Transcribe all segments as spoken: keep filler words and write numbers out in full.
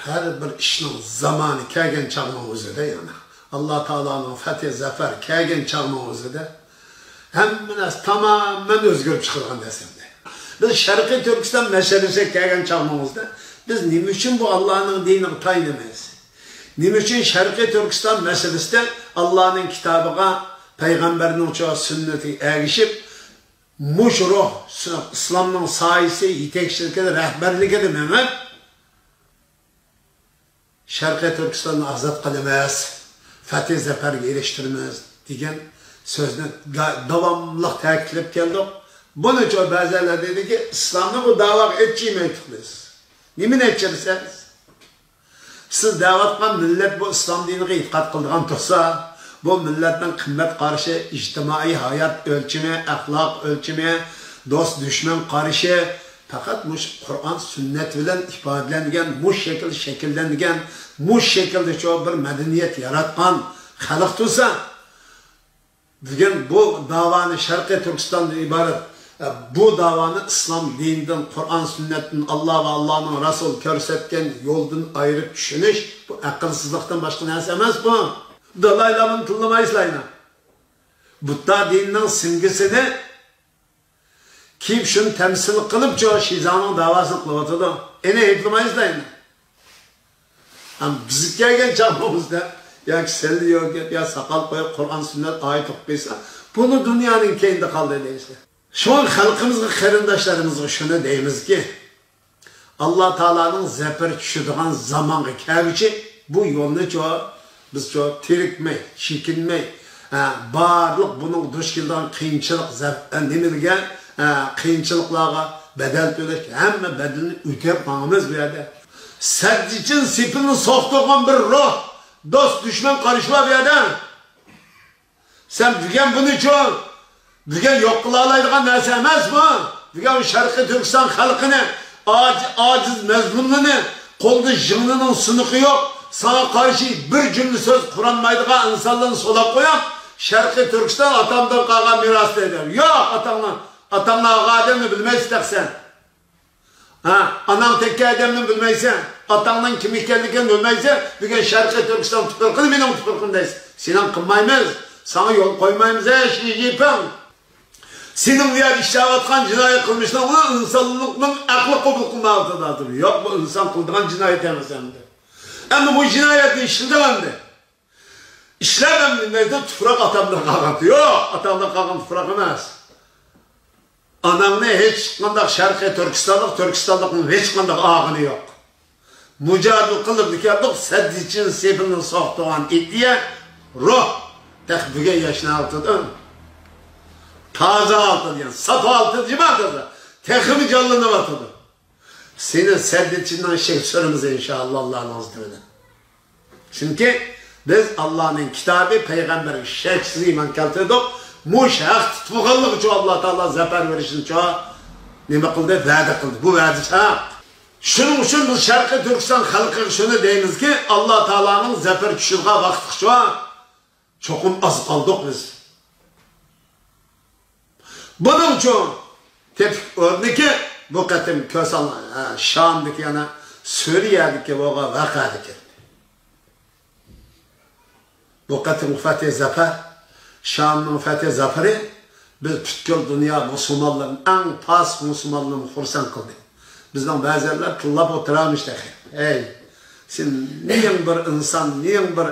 ھەر بىر ئىشنىڭ زامانى كەلگەن چاغنىڭ ئۆزىدە، يەنى ئاللا تائالانىڭ فەتھى، زەپەر كەلگەن چاغنىڭ ئۆزىدە ھەممە نەرسە تامامەن ئۆزگىرىپ چىقىدىغان نەرسە ئەمدى. بىز شەرقىي تۈركىستان مەسىلىسىگە كەلگەن چاغنىڭ ئۆزىدە بىز نېمە ئۈچۈن بۇ ئاللانىڭ دىنىغا تايىنىمىز؟ نېمە ئۈچۈن شەرقىي تۈركىستان مەسىلىسىدە ئاللانىڭ كىتابىغا، پەيغەمبەرنىڭ چوڭ سۈننىتىگە ئەگىشىپ، مۇشۇ روھ، ئىسلامنىڭ سايىسى، يېتەكچىلىكىدە، رەھبەرلىكىدە مېڭىپ، شەرقىي تۈركىستاننى ئازاد قىلىمىز، فەتھى زەپەرگە ئېرىشتۈرىمىز دېگەن سۆزنى دا-، داۋاملىق تەكىتلەپ كەلدۇق. بۇنىچۇ بەزىلەر دېدىكى، ئىسلامنى بۇ داۋاغا ئېچىۋېتىمىز. نېمىنى ئېچىرسىز؟ سىز دەۋاتقان مىللەت بۇ ئىسلام دىنىغا ئېتىقاد قىلىدىغان تۇرسا، بۇ مىللەتنىڭ قىممەت قارىشى، ئىجتىمائىي ھايات ئۆلچىمى، ئەخلاق ئۆلچىمى، دوست-دۈشمەن قارىشى پەقەت مۇشۇ قۇرئان، سۈننەت بىلەن ئىپادىلەنگەن، مۇشۇ شەكىلدە شەكىللەنگەن، مۇشۇ شەكىلدە شۇ بىر مەدەنىيەت ياراتقان خەلق تۇرسا، بۈگۈن بۇ داۋانى، شەرقىي تۈركىستاندىن ئىبارەت، ئە، بۇ داۋانى ئىسلام دىنىدىن، قۇرئان سۈننەتتىن، ئاللا ۋە ئاللانىڭ رەسۇلى كۆرسەتكەن يولدىن ئايرىپ چۈشىنىش، بۇ ئەقىلسىزلىقتىن باشقا نەرسە ئەمەس بۇ. دالاي لامىنى تىللىمايسىلەر ئەينى. بۇددا دىنىنىڭ سىمگىسىنى كىيىپ، شۇنى تەمسىل قىلىپ، شۇ شىزاڭنىڭ داۋاسىنى قىلىۋاتىدۇ. ئېنى ئېيىبلىمايسىلەر ئەينى. ئەمما بىز كەلگەن چاغىمىزدا ياكى سەللە يوق گەپ، يا ساقال قويۇپ، قۇرئان، سۈننەت ئايەت ئوقۇپ بەرسە، بۇنى دۇنيانىڭ كەينىدە قالدى دەيسىلەر. شۇڭا خەلقىمىزگە، قېرىنداشلىرىمىزغا شۇنى دەيمىزكى، ئاللا تائالانىڭ زەپىرى چۈشىدىغان زامانغا كەلگۈچە بۇ يولنىچۇ، بىزچۇ تېرىكمەي، چېكىنمەي، ھە، بارلىق بۇنىڭغا دۇچ كېلىدىغان قىيىنچىلىق، زەپ-، ھە، نېمىلىگە، ھە، قىيىنچىلىقلارغا بەدەل تۆلەش، ھەممە بەدىلنى ئۆتەپ ماڭىمىز بۇ يەردە. سەددىچىن سېپىلنى سوقتۇرغان بىر روھ، دوست-دۈشمەن قارىشى بار بۇ يەردە. سەن بۈگۈن بۇنىچۇ، بۈگۈن يوق قىلالايدىغان نەرسە ئەمەس بۇ. بۈگۈن شەرقىي تۈركىستان خەلقىنى، ئاج-، ئاجىز مەزلۇملىرىنى، قولىدا ژىڭنىنىڭ سۇنۇقى يوق، ساڭا قارشى بىر جۈملە سۆز قۇرالمايدىغان ئىنسانلارنى سولاپ قويۇپ، شەرقىي تۈركىستان ئاتامدىن قالغان مىراس دەيدۇ. ياق، ئاتاڭنى، ئاتاڭنى ئالغان ئادەمنى بىلمەيسىز تېخى سەن. ھە، ئاناڭ تەككەن ئادەمنى بىلمەيسەن. ئاتاڭنىڭ كىم ئىكەنلىكىنى بىلمەيسەن. بۈگۈن شەرقىي تۈركىستان تۇپرىقىنى مېنىڭ تۇپرىقىم دەيسەن. سېنىڭ قىلمايمىز. ساڭا يول قويمايمىز، ھەي، شى جىنپىڭ. سېنىڭ بۇ يەردە ئىشلەۋاتقان جىنايى قىلمىشلىرىڭنى ئىنسانلىقنىڭ ئەقلى قوبۇل قىلمايۋاتىدۇ ھازىر. ياق، بۇ ئىنسان قىلىدىغان جىنايەت ئەمەس ئەمدى. ئەمدى بۇ جىنايەتنى ئىشلىدىڭ ئەمدى. ئىشلەپ ئەمدى نەيدە تۇپراق ئاتامدىن قالغان. ياق، ئاتامدىن قالغان تۇپراق ئەمەس. ئاناڭنى ھېچقانداق شەرقىي تۈركىستانلىق، تۈركىستانلىقنىڭ ھېچقانداق ئاغىنى يوق. مۇجادىلە قىلىپ كەلدۇق، سەددىچىن سېپىلنى سوقتۇرغان ئىدىيە، روھ تېخى بۈگۈن ياشناۋاتىدۇ. تازا ھالىتىدە، يەنى ساپ ھالىتىدە، جىما تازا. تېخىمۇ جانلىنىۋاتىدۇ. سېنى سەددىچىننىڭ ئىشىگە سۈرىمىز، ئىنشائاللا، ئاللانىڭ ئىزنى بىلەن. چۈنكى بىز ئاللانىڭ كىتابى، پەيغەمبەرگە شەكسىز ئىمان كەلتۈردۇق. مۇشۇ ھەقتە تۇرغانلىقى ئۈچۈن ئاللا تائالا زەپەر بېرىشىنى نېمە قىلدى؟ ۋەدە قىلدى. بۇ ۋەدىسى ھەق. شۇنىڭ ئۈچۈن بىز شەرقىي تۈركىستان خەلقىگە شۇنى دەيمىزكى، ئاللا تائالانىڭ زەپەر چۈشىدىغان ۋاقتىغىچە چوقۇم ئاز قالدۇق بىز. بۇنىڭ ئۈچۈن تېپىك ئۆرنىكى بۇ قېتىم كۆرسەڭلار، ھە، شامدىكى، يەنە سۈرىيەدىكى بولغان ۋەقەدە كەلدى. بۇ قېتىمقى فەتھى زەپەر، شامنىڭ فەتھى زەپىرى بىز پۈتكۈل دۇنيا مۇسۇلمانلىرىنى، ئەڭ پاسىق مۇسۇلمانلىرىنى خۇرسەن قىلدى. بىزنىڭ بەزىلەر تىللاپ ئولتۇرامىز تېخى. ھەي، سەن نېيىڭ بىر ئىنسان، نېيىڭ بىر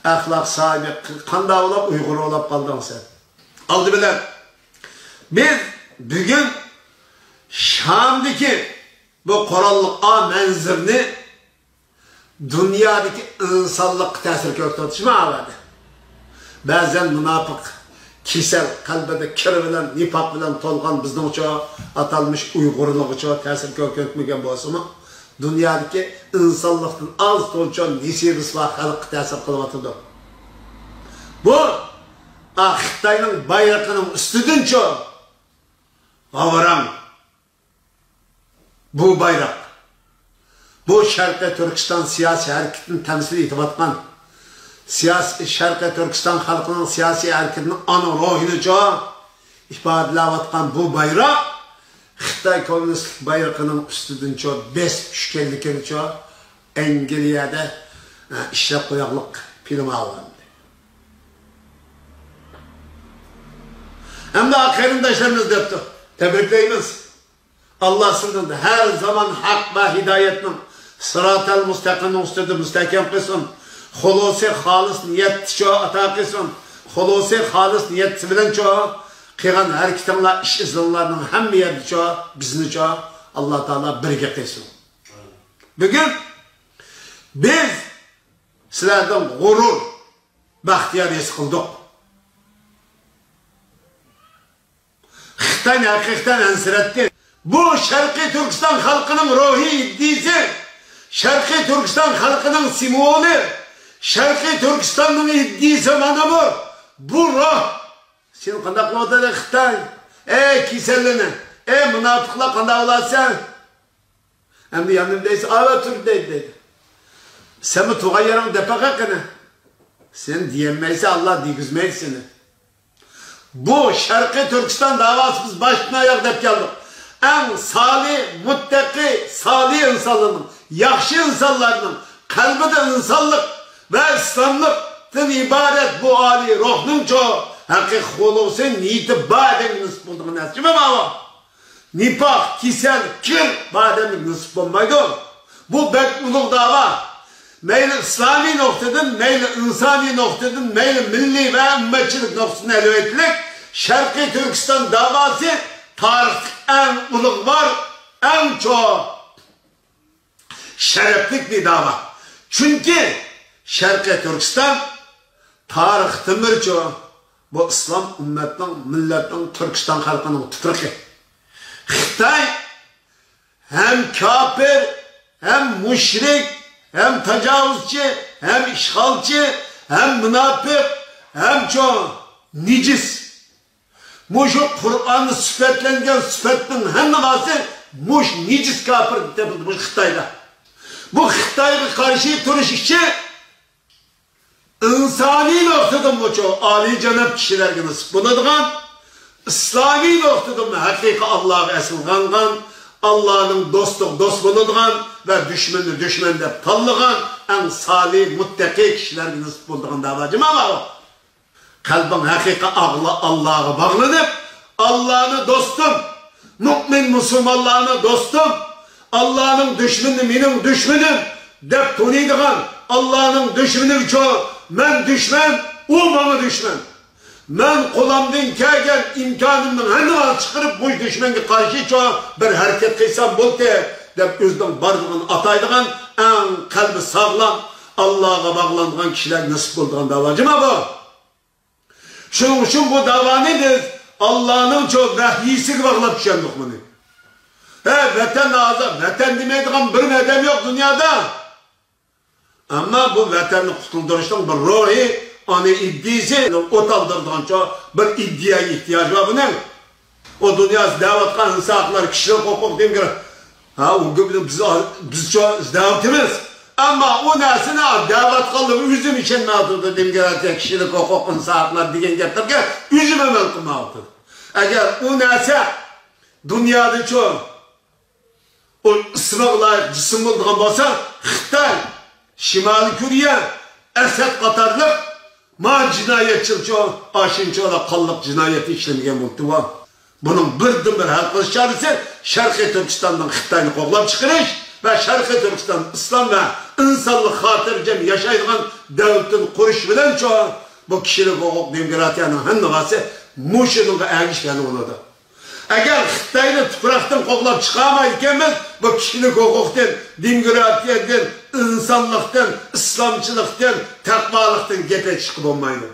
ئەخلاق ساھىبى، قانداق بولۇپ ئۇيغۇر بولۇپ قالدىڭ سەن؟ ئالدى بىلەن بىز بۈگۈن شامدىكى بۇ قوراللىق ئا مەنزىرىنى دۇنيادىكى ئىنسانلىققا تەسىر كۆرسىتىۋاتىشمۇ ئاۋەدە. بەزەن مۇناپىق، كېسەل، قەلبىدە كىر بىلەن، نىپاق بىلەن تولغان بىزنىڭچۇ ئاتالمىش ئۇيغۇرلىقىچۇ تەسىر كۆرسەتمىگەن بولسىمۇ، دۇنيادىكى ئىنسانلىقتىن ئاز تونچۇ نېسىۋىسى بار خەلققە تەسىر قىلىۋاتىدۇ. بۇ، ئا، خىتاينىڭ بايرىقىنىڭ ئۈستىدىنچۇ ھاۋراڭ. بۇ بايراق، بۇ شەرقىي تۈركىستان سىياسىي ھەرىكىتىنى تەمسىل ئېتىۋاتقان، سىياسىي، شەرقىي تۈركىستان خەلقىنىڭ سىياسىي ھەرىكىتىنىڭ ئانا روھىنىچۇ ئىپادىلەۋاتقان بۇ بايراق خىتاي كوممۇنىستلىق بايرىقىنىڭ ئۈستىدىنچۇ بېسىپ چۈشكەنلىكىنىچۇ ئەنگلىيەدە، ئە، ئىشلەپ قوياقلىق فىلىم ئاۋۇ ئەمدى. ھەمدە قېرىنداشلىرىمىز دەپتۇ. تەبرىكلەيمىز. ئاللا سىلىنى ھەر زامان ھەق ۋە ھىدايەتنىڭ سىراتەل مۇستەقىمنىڭ ئۈستىدە مۇستەھكەم قىلسۇن. خۇلۇسى خالىس نىيەتچۇ ئاتا قىلسۇن. خۇلۇسى خالىس نىيەت بىلەنچۇ قىلغان ھەرىكىتىڭلار، ئىش ئىزىڭلارنىڭ ھەممە يەردىچۇ بىزنىچۇ ئاللا تائالا بىرگە قىلسۇن. بۈگۈن بىز سىلەردىن غۇرۇر، بەختىيار ھېس قىلدۇق. خىتاينى ھەقىقەتەن ئەنسىرەتتى. بۇ شەرقىي تۈركىستان خەلقىنىڭ روھىي ئىدىيىسى، شەرقىي تۈركىستان خەلقىنىڭ سىمۋولى، شەرقىي تۈركىستاننىڭ ئىدىيىسى مانا بۇ. بۇ روھ. سېنى قانداق قىلىۋاتىدۇ خىتاي؟ ئەي كېسەللىنى، ئەي مۇناپىقلار قانداق قىلاسەن؟ ئەمدى ياندىن دەيسىز، ئاۋا تۇر دەيدۇ، دەيدۇ. سەنمۇ تۇغان يېرىڭ دەپ باقە قېنى. سەن دېيەلمەيسەن، ئاللا دېگۈزمەيدۇ سېنى. بۇ شەرقىي تۈركىستان داۋاسى بىز باشتىن ئاياغ دەپ كەلدۇق. ئەڭ سالىھ، مۇتتەقى، سالىھ ئىنسانلارنىڭ، ياخشى ئىنسانلارنىڭ قەلبىدە ئىنسانلىق ۋە ئىسلاملىقتىن ئىبارەت بۇ ئالىي روھنىڭچۇ ھەقىقىي خۇلۇسى نىيىتى بار ئادەمگە نېسىپ بولىدىغان نەرسە جىمە ماۋۇ. نىپاق، كېسەل، كىر بار ئادەمگە نېسىپ بولمايدۇ. بۇ بەك ئۇلۇغ داۋا. مەيلى ئىسلامىي نۇقتىدىن، مەيلى ئىنسانىي نۇقتىدىن، مەيلى مىللىي ۋە ئۈممەتچىلىك نۇقتىسىدىن ئەلۋەتلىك، شەرقىي تۈركىستان داۋاسى تارىختىكى ئەڭ ئۇلۇغۋار، ئەڭ چوڭ شەرەپلىك بىر داۋا. چۈنكى شەرقىي تۈركىستان تارىختىن بېرىچۇ بۇ ئىسلام ئۈممەتنىڭ، مىللەتنىڭ، تۈركىستان خەلقىنىڭ تۇپرىقى. خىتاي ھەم كاپىر، ھەم مۇشرىك، ھەم تاجاۋۇزچى، ھەم ئىشغالچى، ھەم مۇناپىق، ھەمچۇ نىجىس. مۇشۇ قۇرئاندا سۈپەتلەنگەن سۈپەتنىڭ ھەممىسى مۇشۇ نىجىس كاپىر دەپ مۇشۇ خىتايدا. بۇ خىتايغا قارشى تۇرۇش ئىشى ئىنسانىي نۇقتىدىنمۇچۇ ئالىيجاناب كىشىلەرگە نېسىپ بولىدىغان، ئىسلامىي نۇقتىدىنمۇ ھەقىقىي ئاللاغا ئەسلىغانغان، ئاللانىڭ دوستىغا دوست بولىدىغان ۋە دۈشمىنىنى دۈشمەن دەپ تاللىغان ئەڭ سالىھ، مۇتتەقىي كىشىلەرگە نېسىپ بولىدىغان داۋا جىمە ماۋۇ. قەلبىڭ ھەقىقىي ئاغلا-، ئاللاغا باغلىنىپ، ئاللانى دوستۇم، مۇئمىن مۇسۇلمانلارنى دوستۇم، ئاللانىڭ دۈشمىنى مېنىڭ دۈشمىنىم دەپ تونۇيدىغان، ئاللانىڭ دۈشمىنىچۇ مەن دۈشمەن، ئۇ ماڭا دۈشمەن. مەن قولۇمدىن كەلگەن ئىمكانىمنىڭ ھەممىسىنى چىقىرىپ، مۇشۇ دۈشمەنگە قارشىچۇ بىر ھەرىكەت قىلسام بولدى دەپ ئۆزىنىڭ بارلىقىنى ئاتايدىغان ئەڭ قەلبى ساغلام، ئاللاغا باغلانغان كىشىلەرگە نېسىپ بولىدىغان داۋا جىمە بۇ. شۇنىڭ ئۈچۈن بۇ داۋانى بىز ئاللانىڭچۇ ۋەھيىسىگە باغلاپ چۈشەندۇق بۇنى. ھە، ۋەتەن ھازىر، ۋەتەن دېمەيدىغان بىر ئادەم يوق دۇنيادا. ئەمما بۇ ۋەتەننى قۇتۇلدۇرۇشنىڭ بىر روھى، ئانا ئىدىيىسى، ئوت ئالدۇرىدىغانچۇ بىر ئىدىيەگە ئېھتىياجى بار بۇنىڭ. ئۇ دۇنيا ئىزدەۋاتقان ئىنسان ھەقلىرى، كىشىلىك ھوقۇق دېگەن گەپ. ھە، ئۇ گەپنى بىز، بىزچۇ ئىزدەۋاتىمىز. ئەمما ئۇ نەرسىنى دەۋاتقانلار ئۆزىمۇ ئىشەنمەيۋاتىدۇ، دېموكراتىيە، كىشىلىك ھوقۇق، ئىنسان ھەقلىرى دېگەن گەپلەرگە ئۆزىمۇ ئەمەل قىلمايۋاتىدۇ. ئەگەر ئۇ نەرسە دۇنيادىچۇ ئۇ ئىسمىغا لايىق جىسىم بولىدىغان بولسا، خىتاي، شىمالىي كورېيە، ئەسەد قاتارلىق ما جىنايەتچىلىكچۇ، ئاشۇنچىۋالا قانلىق جىنايەتنى ئىشلىمىگەن بولىدۇ. بۇنىڭ بىردىنبىر ھەل قىلىش چارىسى شەرقىي تۈركىستاندىن خىتاينى قوغلاپ چىقىرىش ۋە شەرقىي تۈركىستان ئىسلام ۋە ئىنسانلىق خاتىرجەم ياشايدىغان دۆلىتىنى قۇرۇش بىلەنچۇ بۇ كىشىلىك ھوقۇق، دېموكراتىيەنىڭ ھەممىسى مۇشۇنىڭغا ئەگىشىپ ھەل بولىدۇ. ئەگەر خىتاينى تۇپراقتىن قوغلاپ چىقارمايدىكەنمىز، بۇ كىشىلىك ھوقۇقتىن، دېموكراتىيەدىن، ئىنسانلىقتىن، ئىسلامچىلىقتىن، تەقۋالىقتىن گەپ ئېچىشقا بولمايدۇ.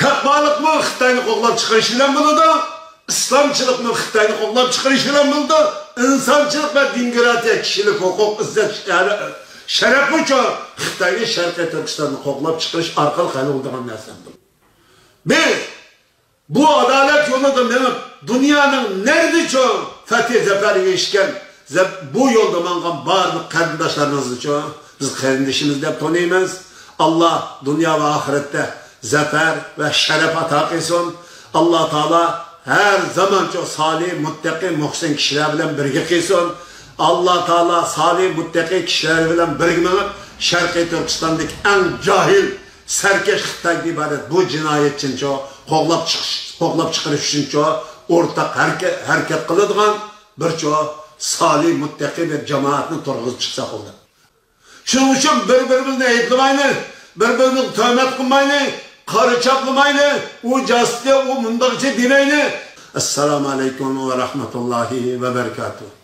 تەقۋالىقمۇ خىتاينى قوغلاپ چىقىرىش بىلەن بولىدۇ، ئىسلامچىلىقمۇ خىتاينى قوغلاپ چىقىرىش بىلەن بولىدۇ، ئىنسانچىلىق ۋە دېموكراتىيە، كىشىلىك ھوقۇق، ئىززەت، شەرەپمۇچۇ خىتاينى شەرقىي تۈركىستاننى قوغلاپ چىقىرىش ئارقىلىق ھەل بولىدىغان نەرسە. بىز بۇ ئادالەت يولىدا مېڭىپ، دۇنيانىڭ نەدىچۇ فەتھى زەپەرگە ئېرىشكەن، زەپ-، بۇ يولدا ماڭغان بارلىق قېرىنداشلىرىمىزنىچۇ بىز قېرىندىشىمىز دەپ تونۇيمىز. ئاللا دۇنيا ۋە ئاخىرەتتە زەپەر ۋە شەرەپ ئاتا قىلسۇن. ئاللا تائالا ھەر زامانچۇ سالىھ، مۇتتەقى، مۇھسىن كىشىلەر بىلەن بىرگە قىلسۇن. ئاللا تائالا سالىھ، مۇتتەقىي كىشىلەر بىلەن بىرگە مېڭىپ، شەرقىي تۈركىستاندىكى ئەڭ جاھىل، سەركەش خىتايدىن ئىبارەت بۇ جىنايەتچىنى چۇ قوغلاپ چىقىش، قوغلاپ چىقىرىش ئۈچۈن چۇ ئورتاق ھەرىكە-، ھەرىكەت قىلىدىغان بىر چۇ سالىھ، مۇتتەقىي بىر جامائەتنى تۇرغۇزۇپ چىقساق بولىدۇ. شۇنىڭ ئۈچۈن بىر-بىرىمىزنى ئەيىبلىمەيلى، بىر-بىرىمىزنى تۆھمەت قىلمايلى، قارا چاپلىمايلى، ئۇ جاسۇس، ئۇ مۇنداقچە دېمەيلى. ئەسسالامۇ ئەلەيكۇم ۋە رەھمەتۇللاھى ۋە بەرىكاتۇھ.